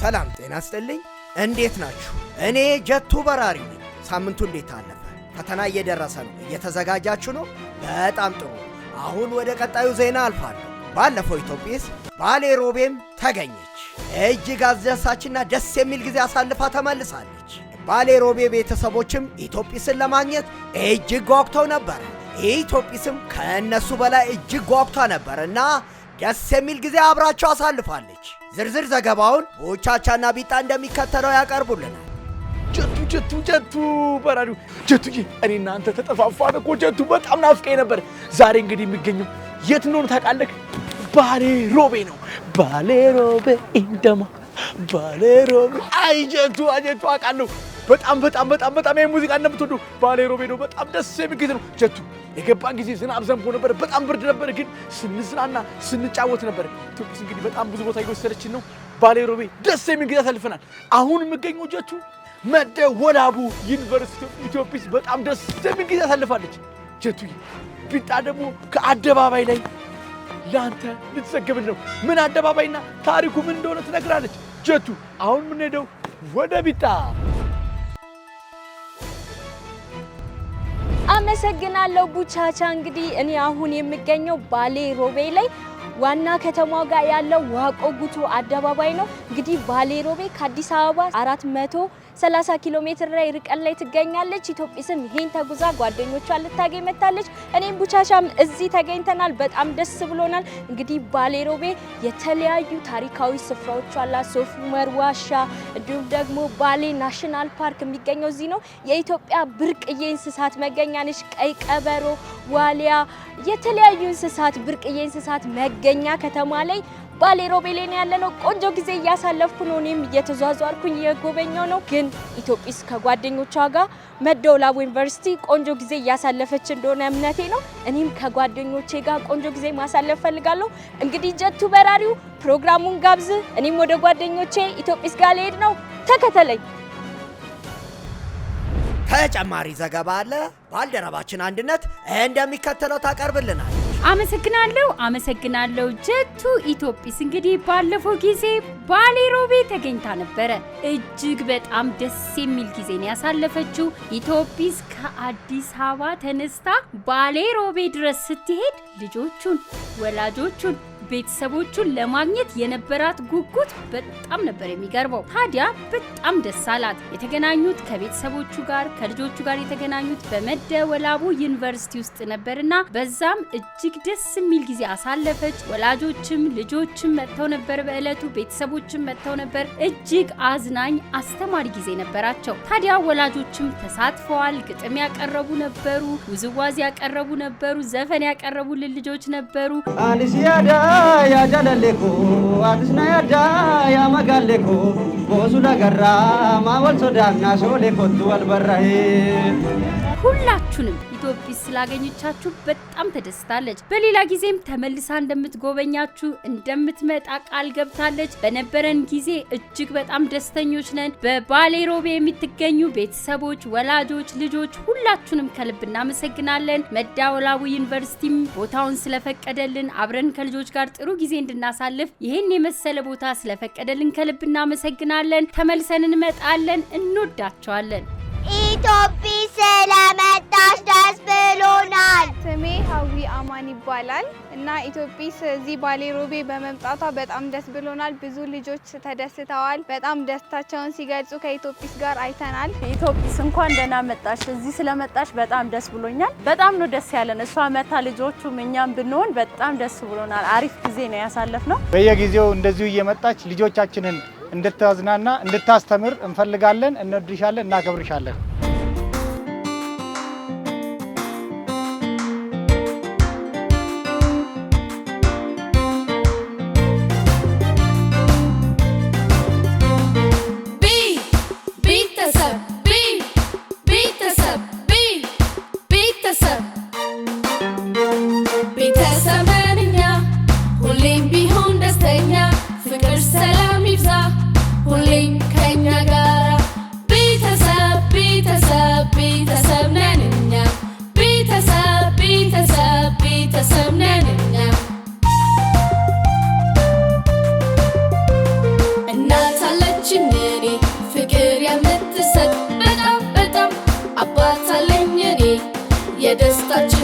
ሰላም ጤና ስጥልኝ። እንዴት ናችሁ? እኔ ጀቱ በራሪው ነኝ። ሳምንቱ እንዴት አለፈ? ፈተና እየደረሰ ነው። እየተዘጋጃችሁ ነው? በጣም ጥሩ። አሁን ወደ ቀጣዩ ዜና አልፋለሁ። ባለፈው ኢትዮጲስ ባሌ ሮቤም ተገኘች። እጅግ አስደሳችና ደስ የሚል ጊዜ አሳልፋ ተመልሳለች። ባሌ ሮቤ ቤተሰቦችም ኢትዮጲስን ለማግኘት እጅግ ጓጉተው ነበር። ኢትዮጲስም ከእነሱ በላይ እጅግ ጓጉታ ነበር እና ደስ የሚል ጊዜ አብራቸው አሳልፋለች። ዝርዝር ዘገባውን ቡቻቻና ቢጣ እንደሚከተለው ያቀርቡልናል። ጀቱ ጀቱ ጀቱ በራሪው ጀቱዬ፣ እኔና አንተ ተጠፋፋን እኮ ጀቱ፣ በጣም ናፍቀኝ ነበር። ዛሬ እንግዲህ የሚገኘው የት እንደሆነ ታውቃለህ? ባሌ ሮቤ ነው። ባሌ ሮቤ ኢንደማ ባሌ ሮቤ። አይ ጀቱ ጀቱ፣ አውቃለሁ በጣም በጣም በጣም በጣም ይሄን ሙዚቃ እንደምትወዱ። ባሌ ሮቤ ነው። በጣም ደስ የሚል ጊዜ ነው ጀቱ። የገባን ጊዜ ዝናብ ዘንቦ ነበር፣ በጣም ብርድ ነበር፣ ግን ስንዝናና ስንጫወት ነበር። ኢትዮጲስ እንግዲህ በጣም ብዙ ቦታ እየወሰደችን ነው። ባሌ ሮቤ ደስ የሚል ጊዜ አሳልፈናል። አሁን የምገኘው ጀቱ መደ ወላቡ ዩኒቨርሲቲ። ኢትዮጲስ በጣም ደስ የሚል ጊዜ አሳልፋለች። ጀቱዬ፣ ቢጣ ደግሞ ከአደባባይ ላይ ለአንተ ልትዘግብል ነው። ምን አደባባይና ታሪኩ ምን እንደሆነ ትነግራለች። ጀቱ፣ አሁን የምንሄደው ወደ ቢጣ። አመሰግናለሁ ቡቻቻ። እንግዲህ እኔ አሁን የምገኘው ባሌ ሮቤ ላይ ዋና ከተማው ጋር ያለው ዋቆ ጉቱ አደባባይ ነው። እንግዲህ ባሌ ሮቤ ከአዲስ አበባ 430 ኪሎ ሜትር ላይ ርቀት ላይ ትገኛለች። ኢትዮጲስም ይሄን ተጉዛ ጓደኞቿን ልታገኝ መጥታለች። እኔም ቡቻቻም እዚህ ተገኝተናል። በጣም ደስ ብሎናል። እንግዲህ ባሌ ሮቤ የተለያዩ ታሪካዊ ስፍራዎች አላት። ሶፍ ዑመር ዋሻ እንዲሁም ደግሞ ባሌ National Park የሚገኘው እዚህ ነው። የኢትዮጵያ ብርቅዬ እንስሳት መገኛ ነች። ቀይ ቀበሮ፣ ዋሊያ፣ የተለያዩ እንስሳት ብርቅዬ እንስሳት መገኛ ከተማ ላይ ባሌ ሮቤ ላይ ነው ያለነው። ቆንጆ ጊዜ እያሳለፍኩ ነው። እኔም እየተዟዟርኩኝ እየጎበኘው ነው። ግን ኢትዮጲስ ከጓደኞቿ ጋር መደወላቡ ዩኒቨርሲቲ ቆንጆ ጊዜ እያሳለፈች እንደሆነ እምነቴ ነው። እኔም ከጓደኞቼ ጋር ቆንጆ ጊዜ ማሳለፍ ፈልጋለሁ። እንግዲህ ጀቱ በራሪው ፕሮግራሙን ጋብዝ። እኔም ወደ ጓደኞቼ ኢትዮጲስ ጋር ልሄድ ነው። ተከተለኝ። ተጨማሪ ዘገባ አለ። ባልደረባችን አንድነት እንደሚከተለው ታቀርብልናል። አመሰግናለሁ አመሰግናለሁ ጀቱ። ኢትዮጲስ እንግዲህ ባለፈው ጊዜ ባሌ ሮቤ ተገኝታ ነበረ። እጅግ በጣም ደስ የሚል ጊዜን ያሳለፈችው ኢትዮጲስ ከአዲስ አበባ ተነስታ ባሌ ሮቤ ድረስ ስትሄድ ልጆቹን፣ ወላጆቹን፣ ቤተሰቦቹን ለማግኘት የነበራት ጉጉት በጣም ነበር የሚገርመው። ታዲያ በጣም ደስ አላት። የተገናኙት ከቤተሰቦቹ ጋር ከልጆቹ ጋር የተገናኙት በመደወላቡ ዩኒቨርሲቲ ውስጥ ነበርና በዛም እጅግ ደስ የሚል ጊዜ አሳለፈች። ወላጆችም ልጆችም መጥተው ነበር። በእለቱ ቤተሰቦችም መጥተው ነበር። እጅግ አዝናኝ አስተማሪ ጊዜ ነበራቸው። ታዲያ ወላጆችም ተሳትፈዋል። ግጥም ያቀረቡ ነበሩ፣ ውዝዋዜ ያቀረቡ ነበሩ፣ ዘፈን ያቀረቡልን ልጆች ነበሩ። Anis yaada yaa jaalallee koo, atis na yaada yaa magaallee koo, boosu lagarraa maa wal sodaannaa shoolee kottu wal barraa'ee. ሁላችሁንም ኢትዮጲስ ስላገኘቻችሁ በጣም ተደስታለች። በሌላ ጊዜም ተመልሳ እንደምትጎበኛችሁ እንደምትመጣ ቃል ገብታለች። በነበረን ጊዜ እጅግ በጣም ደስተኞች ነን። በባሌ ሮቤ የምትገኙ ቤተሰቦች፣ ወላጆች፣ ልጆች ሁላችሁንም ከልብ እናመሰግናለን። መደወላቡ ዩኒቨርሲቲም ቦታውን ስለፈቀደልን አብረን ከልጆች ጋር ጥሩ ጊዜ እንድናሳልፍ ይህን የመሰለ ቦታ ስለፈቀደልን ከልብ እናመሰግናለን። ተመልሰን እንመጣለን። እንወዳቸዋለን። ኢትዮጲስ ስለመጣች ደስ ብሎናል። ስሜ ሀዊ አማን ይባላል እና ኢትዮጲስ እዚህ ባሌ ሮቤ በመምጣቷ በጣም ደስ ብሎናል። ብዙ ልጆች ተደስተዋል። በጣም ደስታቸውን ሲገልጹ ከኢትዮጲስ ጋር አይተናል። ኢትዮጲስ እንኳን ደህና መጣሽ። እዚህ ስለመጣሽ በጣም ደስ ብሎኛል። በጣም ነው ደስ ያለን። እሷ መታ ልጆቹም እኛም ብንሆን በጣም ደስ ብሎናል። አሪፍ ጊዜ ነው ያሳለፍነው። በየጊዜው እንደዚሁ እየመጣች ልጆቻችንን እንድታዝናና እንድታስተምር እንፈልጋለን። እንወድሻለን፣ እናከብርሻለን። ቤተሰብ ቤተሰብ ቤተሰብ ቤተሰብ ነን እኛ ሁሌም ቢሆን ደስተኛ፣ ፍቅር ሰላም ይብዛ ሁሌም ከኛ ጋራ ቤተሰብ ቤተሰብ። የደስታችን